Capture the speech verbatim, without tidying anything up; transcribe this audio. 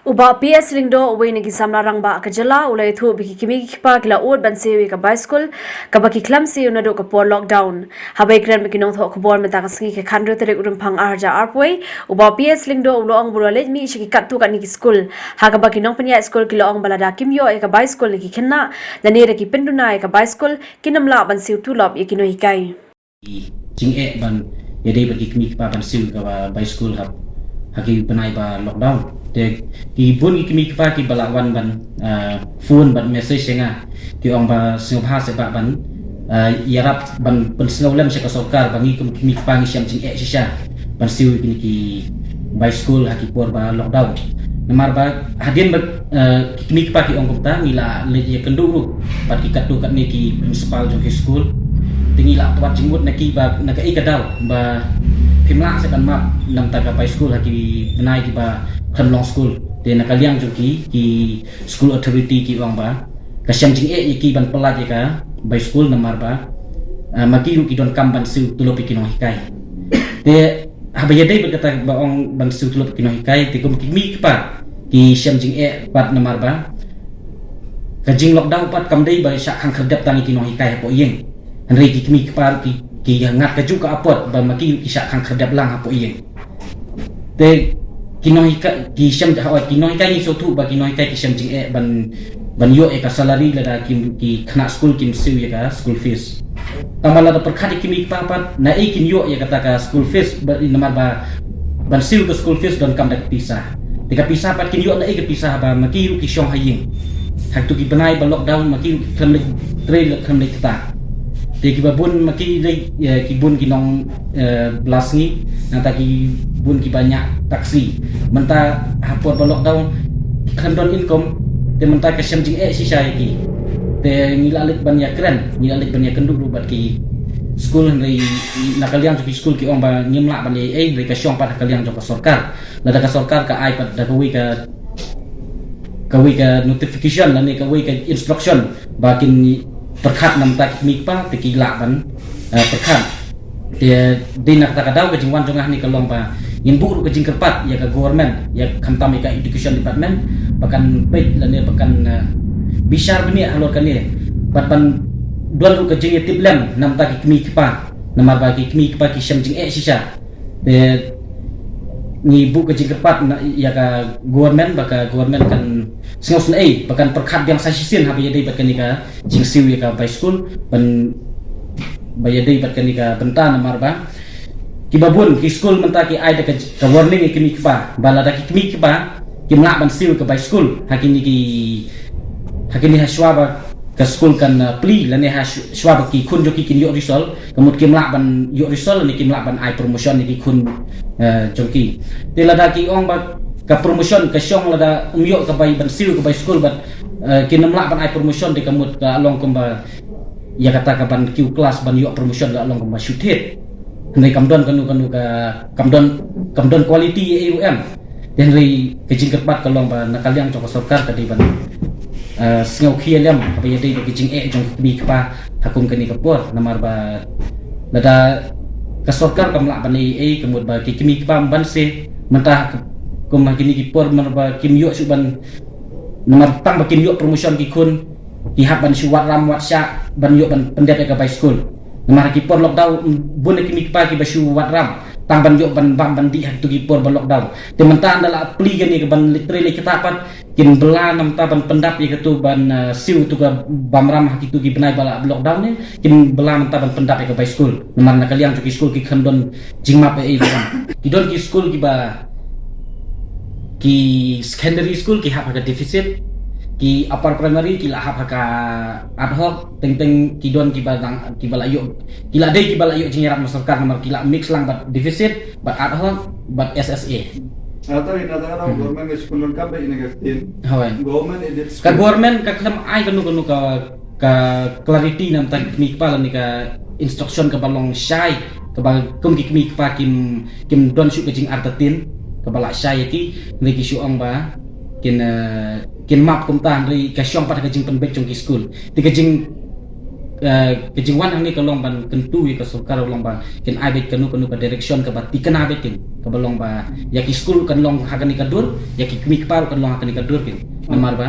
U Bah P S Lyngdoh, uwei na ki samla rangbah ka jylla, u la ïathuh ba ki kmie ki kpa ki la ud ban siew ïa ka bai skul kaba ki khlem siew naduh ka por lockdown. Haba ïakren bad ki nongthoh khubor mynta ka sngi ka khathynriew tarik u Rymphang ar hajar arphew wei, u Bah P S Lyngdoh u la ong ba u la leit mih sha ki katto katne ki skul, ha kaba ki nongpynïaid skul ki la ong ba lada kim ïoh ïa ka bai skul na ki khynnah, lane da ki pynduna ïa ka bai skul, kin ym lah ban siew tulop ïa ki nonghikai. Jingeh ban ïadei bad ki kmie ki kpa ban siew ka bai skul ha, ha ki bnai ba lockdown. Te ki bun ki kmie ki kpa kiba la wan ban, ah, phone bad message ïa nga, ki ong ba sngewbha seh bah ban, ah, ïarap ban pynsngew lem sha ka sorkar ba ngi kum ki kmie ki kpa ngi shem jingeh shisha ban siew ïa kine ki bai skul ha ki por ba lockdown. Namar ba hadien ba, eh, ki kmie ki kpa ki ong kumta, ngi la leit ïakynduh ruh bad ki katto katne ki principal jong ki skul. Te ngi la wad jingmut na ki ba na kaei ka daw ba phim lah seh ban map na bynta ka bai skul ha ki bnai kiba khlem long skul. Te na ka liang jong ki, ki school authority ki ong ba ka shem jingeh ïa ki ban pyllait ïa ka bai skul namar ba, ah, ma ki ruh ki donkam ban siew tulop ïa ki nonghikai. Te haba ïadei bad kata ba ong ban siew tulop ïa ki nonghikai, te kum ki kmie ki kpa ki shem jingeh pat namar ba ka jing lockdown pat kam dei ba shah khang khyrdep tang ïa ki nonghikai hapoh ïing. Hynrei ki kmie ki kpa ki, ki ngat kajuh ka apot ba ma ki ki shah khang khyrdep lang hapoh ïing. Te ki nonghikai ki shem, ha, ki nonghikai ngi sngewthuh ba ki nonghikai ki shem jingeh ban, ban ïoh ïa ka salary lada ki, ki khynnah skul kim siew ïa ka school fees. Tangba lada pyrkhat ïa ki kmie ki kpa pat, naei kin ïoh ïa kata ka school fees ba, namar ba ban siew ka school fees donkam da ka pisa. Te ka pisa pat kin ïoh naei ka pisa haba ma ki ruh ki shong ha ïing. Ha kito ki bnai ba lockdown ma ki ruh ki khlem leit trei, khlem leit kata. Te kiba bun ma ki dei, eh, ki bun ki nong, eh, bla sngi, nangta ki bun kiba ñiah taxi. Mynta ha por ba lockdown ki khlem don income, te mynta ka shem jingeh shisha ïa ki. Te ngi la leit ban ïakren, ngi la leit ban ïakynduh ruh bad ki skul, hynrei na ka liang jong ki skul ki ong ba ngim lah ban ïa ei, hynrei ka shong pat ha ka liang jong ka sorkar. Lada ka sorkar ka ai pat da kawei ka, kawei ka notification lane kawei ka instruction ba kin pyrkhat na bynta ki kmie ki kpa, te ki lah ban, eh, pyrkhat. Te dei na kata ka daw ka jingwan jong nga hangne ka long ba ngin buh ruh ka jingkyrpad ïa ka government, ïa khamtam ïa ka education department, ba kan peit lane ba kan, eh, bishar bniah halor kane bad ban don ruh ka jingïatiplem na bynta ki kmie ki kpa, namar ba ki kmie ki kpa ki shem jingeh shisha. Te ngi buh ka jingkyrpad na, ïa ka government, ba ka government kan sngewsynei, ba kan pyrkhat biang sa shisien haba ïadei bad kane ka jingsiew ïa ka bai skul, ban, ba ïadei bad kane ka bynta namar ba kiba bun ki skul mynta ki ai da ka, ka warning ïa ki kmie ki kpa ba lada ki kmie ki kpa kim lah ban siew ïa ka bai skul ha kine ki, ha kine ha shuwa ba ka skul kan, uh, plie lane ha shu-, shuwa ba ki khun jong ki kin ïoh result, ka mut kim lah ban ïoh result lane kim lah ban ai promotion ïa ki khun, uh, jong ki. Te lada ki ong ba ka promotion ka shong lada ym ïoh ka bai ban siew ka bai skul bad, uh, kin ym lah ban ai promotion, te ka mut ka long kumba ïa kata ka ban kiew klas ban ïoh promotion ka long kumba shu thied. Hynrei kam don kano kano ka, kam don, kam don quality ïa ei ruh em. Te hynrei ka jingkyrpad ka long ba na ka liang jong ka sorkar ka dei ban, eh, sngewkhia lem haba ïadei bad ka jingeh jong ki kmie ki kpa ha kum kane ka por, namar ba lada ka sorkar kam lah ban ei ei, ka mut ba ki kmie ki kpa ym ban siew mynta ha kum ha kine ki por, namar ba kim ïoh shuh ban, namar tang ba kin ïoh promotion ki khun ki hap ban shu wad ram wad shah ban ïoh ban pyndep ïa ka bai skul. Namar ha ki por lockdown bun na ki kmie ki kpa kiba shu wad ram tang ban ïoh ban bam ban dih ha kito ki por ba lockdown. Te mynta ynda la plie kane ka ban leit trei leit kata pat, kin bylla na mynta ban pyndap ïa kato ban, eh, siew ïa kato ka bam ram ha kito ki bnai ba la lockdown ne, kin bylla mynta ban pyndap ïa ka bai skul. Namar na ka liang jong ki skul ki khlem don jingmap ei ei ruh em. Ki don ki skul kiba, ki secondary school ki hap ha ka deficit, ki upper primary ki la hap ha ka ad hoc, teng teng ki don kiba dang, kiba la ïoh, ki la dei kiba la ïoh jingïarap na sorkar namar ki la mix lang bad deficit, bad ad hoc, bad S S A. Ata ina ta ka government school don kam da ina ka state. Hawai. Government aided school. Ka government ka khlem ai kano kano ka ka clarity na bynta ki kmie ki kpa lane ka instruction kaba long shai, kaba kum ki kmie ki kpa kim, kim don shuh ka jingartatien kaba lah shai ïa ki, hynrei ki shu ong ba kin, eh, kin map kumta, hynrei ka shong pat ha ka jingpynbeit jong ki skul. Te ka jing, eh, ka jingwan hangne ka long ban kyntu ïa ka sorkar, long ba kin ai beit kano kano ka direction kaba thikna beit kin, kaba long ba ïa ki skul kan long ha kane ka dur, ïa ki kmie kpa ruh kan long ha kane ka dur kin. Namar ba